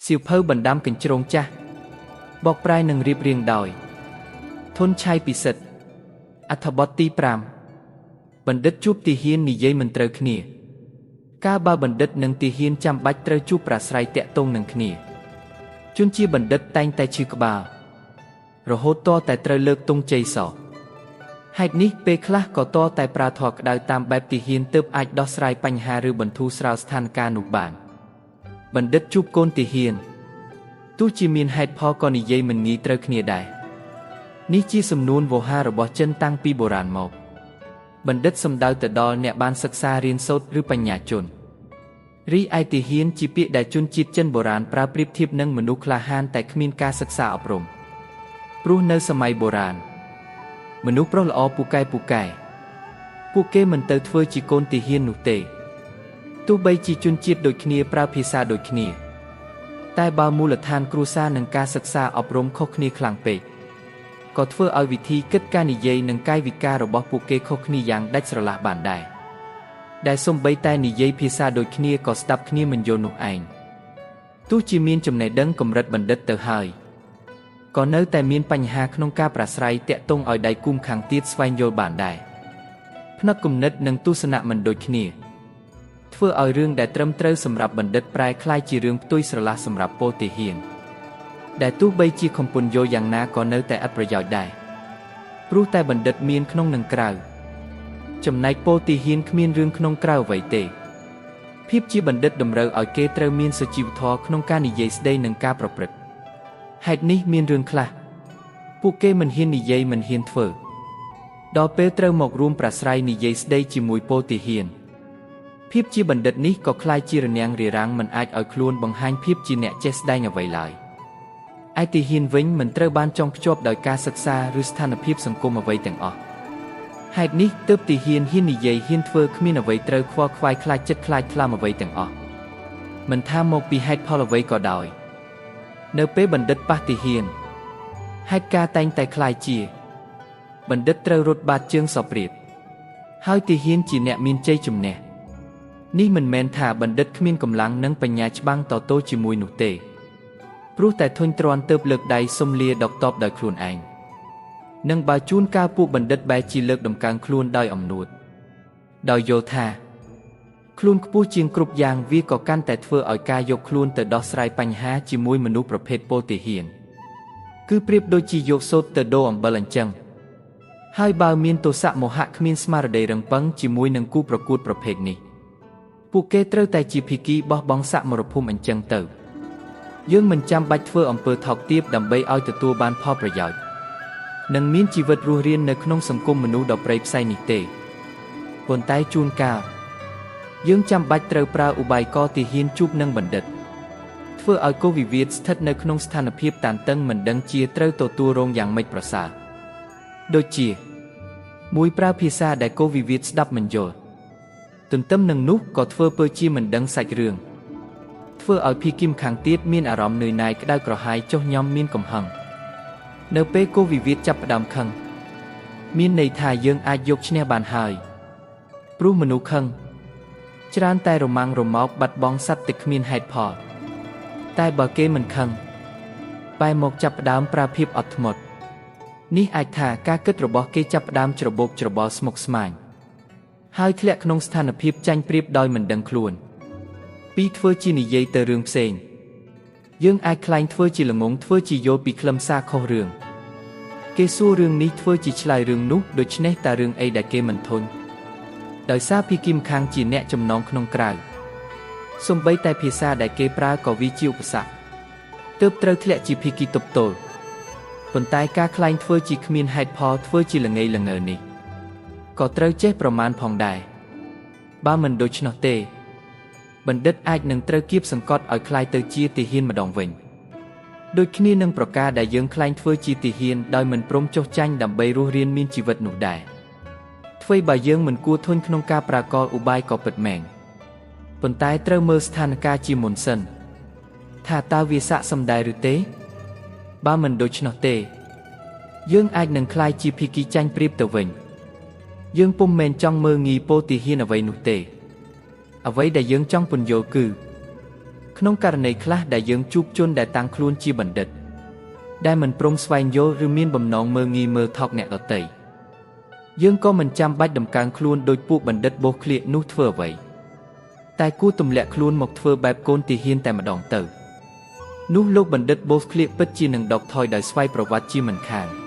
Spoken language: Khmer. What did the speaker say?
សៀវភៅបណ្ដាំកញ្ជ្រោងចាស់បកប្រែនឹងរៀបរៀងដោយធនឆៃពិសិដ្ឋអត្ថបទទី5បណ្ឌិតជួបទាហាននិយាយមិនត្រូវគ្នាកាលបើបណ្ឌិតនិងទាហានចាំបាច់ត្រូវជួបប្រាស្រ័យតាក់ទងនឹងគ្នាជនជាបណ្ឌិតតែងតែឈឺក្បាលរហូតតតែត្រូវលើកទង់ជ័យសហេតុនេះពេលខ្លះក៏តតែប្រើធម៌ក្តៅតាមបែបទាហានទើបអាចដោះស្រាយបញ្ហាឬបន្ធូរស្រាលស្ថានភាពនោះបានបណ្ឌិតជួបកូនទាហានទោះជាមានហេតុផលក៏និយាយមិនងាយត្រូវគ្នាដែរនេះជាសំនួនវោហាររបស់ចិនតាំងពីបុរាណមកបណ្ឌិតសំដៅទៅដល់អ្នកបានសិក្សារៀនសូត្រឬបញ្ញាជនរីឯទាហានជាពាក្យដែលជនជាតិចិនបុរាណប្រើប្រៀបធៀបនឹងមនុស្សក្លាហានតែគ្មានការសិក្សាអប់រំព្រោះនៅសម័យបុរាណមនុស្សប្រុសល្អពូកែពូកែពួកគេមិនទៅធ្វើជាកូនទាហាននោះទេទោះបីជាជនជាតិដូចគ្នាប្រើភាសាដូចគ្នាតែបើមូលដ្ឋានគ្រួសារនិងការសិក្សាអប់រំខុសគ្នាខ្លាំងពេកក៏ធ្វើឲ្យវិធីគិតការនិយាយនិងកាយវិការរបស់ពួកគេខុសគ្នាយ៉ាងដាច់ស្រឡះបានដែរដែលសូម្បីតែនិយាយភាសាដូចគ្នាក៏ស្ដាប់គ្នាមិនយល់នោះឯងទោះជាមានចំណេះដឹងកម្រិតបណ្ឌិតទៅហើយក៏នៅតែមានបញ្ហាក្នុងការប្រាស្រ័យតាក់ទងឲ្យដៃគូម្ខាងទៀតស្វែងយល់បានដែរផ្នត់គំនិតនិងទស្សនៈមិនដូចគ្នាធ្វើឲ្យរឿងដែលត្រឹមត្រូវសម្រាប់បណ្ឌិតប្រែក្លាយជារឿងផ្ទុយស្រឡះសម្រាប់ពលទាហានដែលទោះបីជាខំពន្យល់យ៉ាងណាក៏នៅតែឥតប្រយោជន៍ដែរព្រោះតែបណ្ឌិតមានក្នុងនិងក្រៅចំណែកពលទាហានគ្មានរឿងក្នុងក្រៅអ្វីទេភាពជាបណ្ឌិតតម្រូវឲ្យគេត្រូវមានសុជីវធម៌ក្នុងការនិយាយស្ដីនិងការប្រព្រឹត្តហេតុនេះមានរឿងខ្លះពួកគេមិនហ៊ាននិយាយមិនហ៊ានធ្វើដល់ពេលត្រូវមករួមប្រាស្រ័យនិយាយស្ដីជាមួយពលទាហានភាពជាបណ្ឌិតនេះក៏ក្លាយជារនាំងរារាំងមិនអាចឲ្យខ្លួនបង្ហាញភាពជាអ្នកចេះស្ដែងអ្វីឡើយឯទាហានវិញមិនត្រូវបានចងភ្ជាប់ដោយការសិក្សាឬស្ថានភាពសង្គមអ្វីទាំងអស់ហេតុនេះទើបទាហានហ៊ាននិយាយហ៊ានធ្វើគ្មានអ្វីត្រូវខ្វល់ខ្វាយខ្លាចចិត្តខ្លាចថ្លើមអ្វីទាំងអស់មិនថាមកពីហេតុផលអ្វីក៏ដោយនៅពេលបណ្ឌិតប៉ះទាហានហេតុការណ៍តែងតែក្លាយជាបណ្ឌិតត្រូវរត់បាតជើងសព្រាបហើយទាហានជាអ្នកមានជ័យជំនះនេះមិនមែនថាបណ្ឌិតគ្មានកម្លាំងនិងបញ្ញាច្បាំងតទល់ជាមួយនោះទេព្រោះតែធុញទ្រាន់ទើបលើកដៃសុំលាដកតបដោយខ្លួនឯងនិងបើជួនកាលពួកបណ្ឌិតបែរជាលើកដំកើងខ្លួនដោយអំនួតដោយយល់ថាខ្លួនខ្ពស់ជាងគ្រប់យ៉ាងវាក៏កាន់តែធ្វើឲ្យការយកខ្លួនទៅដោះស្រាយបញ្ហាជាមួយមនុស្សប្រភេទពលទាហានគឺប្រៀបដូចជាយកសូត្រទៅដូរអំបិលអញ្ចឹងហើយបើមានទោសៈមោហៈគ្មានស្មារតីរឹងប៉ឹងជាមួយនឹងគូប្រកួតប្រភេទនេះពួកគេត្រូវតែជាភិក្ខីបោះបង់សមរភូមិអញ្ចឹងទៅយើងមិនចាំបាច់ធ្វើអំពើថោកទាបដើម្បីឲ្យទទួលបានផលប្រយោជន៍និងមានជីវិតរស់រាននៅក្នុងសង្គមមនុស្សដ៏ព្រៃផ្សៃនេះទេប៉ុន្តែជួនកាលយើងចាំបាច់ត្រូវប្រើឧបាយកទាហានជួបនឹងបណ្ឌិតធ្វើឲ្យគោវិវាទស្ថិតនៅក្នុងស្ថានភាពតានតឹងមិនដឹងជាត្រូវទទួលរងយ៉ាងម៉េចប្រសើរដូចជាមួយប្រើភាសាដែលគោវិវាទស្ដាប់មិនយល់ទន្ទឹមនឹងនោះក៏ធ្វើពើជាមិនដឹងសាច់រឿងធ្វើឲ្យភីគីមខាងទៀតមានអារម្មណ៍នឿយណាយក្តៅក្រហាយចុះញ៉ាំមានកំហឹងនៅពេលគោវិវាទចាប់ផ្ដើមខឹងមានន័យថាយើងអាចយកឈ្នះបានហើយព្រោះមនុស្សខឹងច្រើនតែរមាំងរមោកបាត់បង់សត្វតែគ្មានហេតុផលតែបើគេមិនខឹងបែរមកចាប់ផ្ដើមប្រើភាពអត់ធ្មត់នេះអាចថាការគិតរបស់គេចាប់ផ្ដើមច្របូកច្របល់ស្មុគស្មាញហើយធ្លាក់ក្នុងស្ថានភាពចាញ់ប្រៀបដោយមិនដឹងខ្លួនពីធ្វើជានិយាយទៅរឿងផ្សេងយើងអាចក្លែងធ្វើជាល្ងងធ្វើជាយល់ពីខ្លឹមសារខុសរឿងគេសួររឿងនេះធ្វើជាឆ្លើយរឿងនោះដូច្នេះតើរឿងអីដែលគេមិនធុញដោយសារភីគីមខាងជាអ្នកចំណងក្នុងក្រៅសូម្បីតែភាសាដែលគេប្រើក៏វាជាឧបសគ្គទើបត្រូវធ្លាក់ជាភីគីទប់ទល់ប៉ុន្តែការក្លែងធ្វើជាគ្មានហេតុផលធ្វើជាល្ងីល្ងើនេះក៏ត្រូវចេះប្រមាណផងដែរបើមិនដូច្នោះទេបណ្ឌិតអាចនឹងត្រូវគៀបសង្កត់ឲ្យក្លាយទៅជាទាហានម្ដងវិញដូចគ្នានឹងប្រការដែលយើងក្លែងធ្វើជាទាហានដោយមិនព្រមចុះចាញ់ដើម្បីរស់រានមានជីវិតនោះដែរអ្វីបើយើងមិនគួរធុញក្នុងការប្រើកលឧបាយក៏ពិតមែនប៉ុន្តែត្រូវមើលស្ថានភាពជាមុនសិនថាតើវាស័ក្តិសមដែរឬទេបើមិនដូច្នោះទេយើងអាចនឹងក្លាយជាភិក្ខីចាញ់ប្រៀបទៅវិញយើងពុំមែនចង់មើលងាយពលទាហានអ្វីនោះទេអ្វីដែលយើងចង់ពន្យល់គឺ ក្នុងករណីខ្លះដែលយើងជួបជនដែលតាំងខ្លួនជាបណ្ឌិត ដែលមិនព្រមស្វែងយល់ឬមានបំណងមើលងាយមើលថោកអ្នកដទៃយើងក៏មិនចាំបាច់តម្កើងខ្លួនដូចពួកបណ្ឌិតបោសក្លៀកនោះធ្វើអ្វីតែគួរទម្លាក់ខ្លួនមកធ្វើបែបកូនទាហានតែម្ដងទៅនោះលោកបណ្ឌិតបូសក្លៀកពិតជានឹងដកថយដោយស្វ័យប្រវត្តិជាមិនខាន។